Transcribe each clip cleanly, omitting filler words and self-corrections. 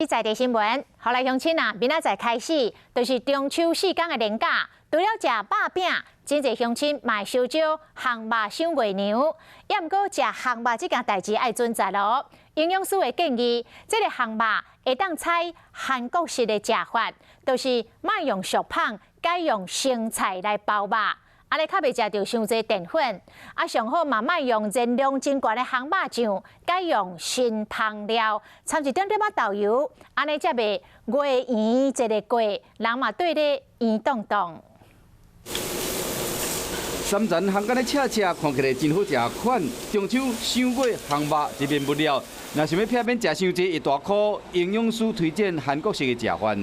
在地新聞，予來鄉親啊，明仔載開始就是中秋四工的連假，除了食肉餅，真濟鄉親嘛會相招烘肉賞月娘。也毋過食烘肉這件代誌愛準則囉。營養師會建議，這个烘肉會當採韓國式的食法，就是莫用熟麭，改用生菜來包肉。按呢較袂食著傷濟澱粉，啊，上好嘛莫用熱量真懸的烘肉醬，改用新香料，摻一點點仔豆油，按呢才袂月圓一个過，人嘛綴咧圓當當。三層烘干的赤赤，看起來真好食款。中秋賞月烘肉這邊物料，若想欲避免食傷濟一大箍，營養師推薦韓國式的食法。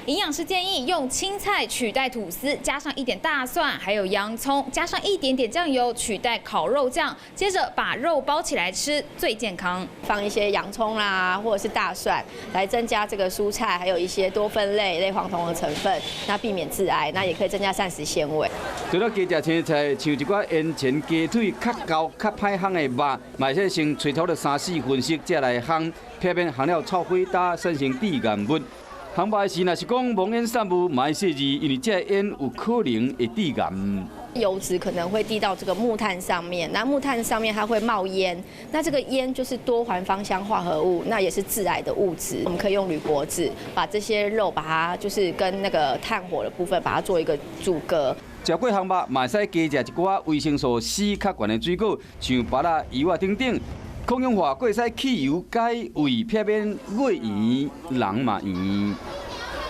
營養師建議用青菜取代吐司，加上一點大蒜，還有洋蔥，加上一點點醬油取代烤肉醬，接着把肉包起來吃，最健康。放一些洋蔥啦，或者是大蒜，來增加這個蔬菜，還有一些多酚類、類黃酮的成分，那避免致癌，那也可以增加膳食纖維。除了加食青菜，像一寡煙煎雞腿較厚、較歹烘的肉，嘛會使先揣差不多三四分熟才來烘，避免烘了臭火焦，產生致癌物。烘肉時，若是講冒煙散霧，嘛愛細膩，因為這煙有可能會致癌。油脂可能會滴到這個木炭上面，那木炭上面它會冒煙，那這個煙就是多環芳香化合物，那也是致癌的物質。我們可以用鋁箔紙把這些肉把它就是跟那個炭火的部分把它做一個阻隔。食過烘肉，嘛會使加食一寡維生素 C 較懸的水果，像芭樂、柚仔等等。抗氧化，閣會使去油解胃，避免月圓人嘛圓。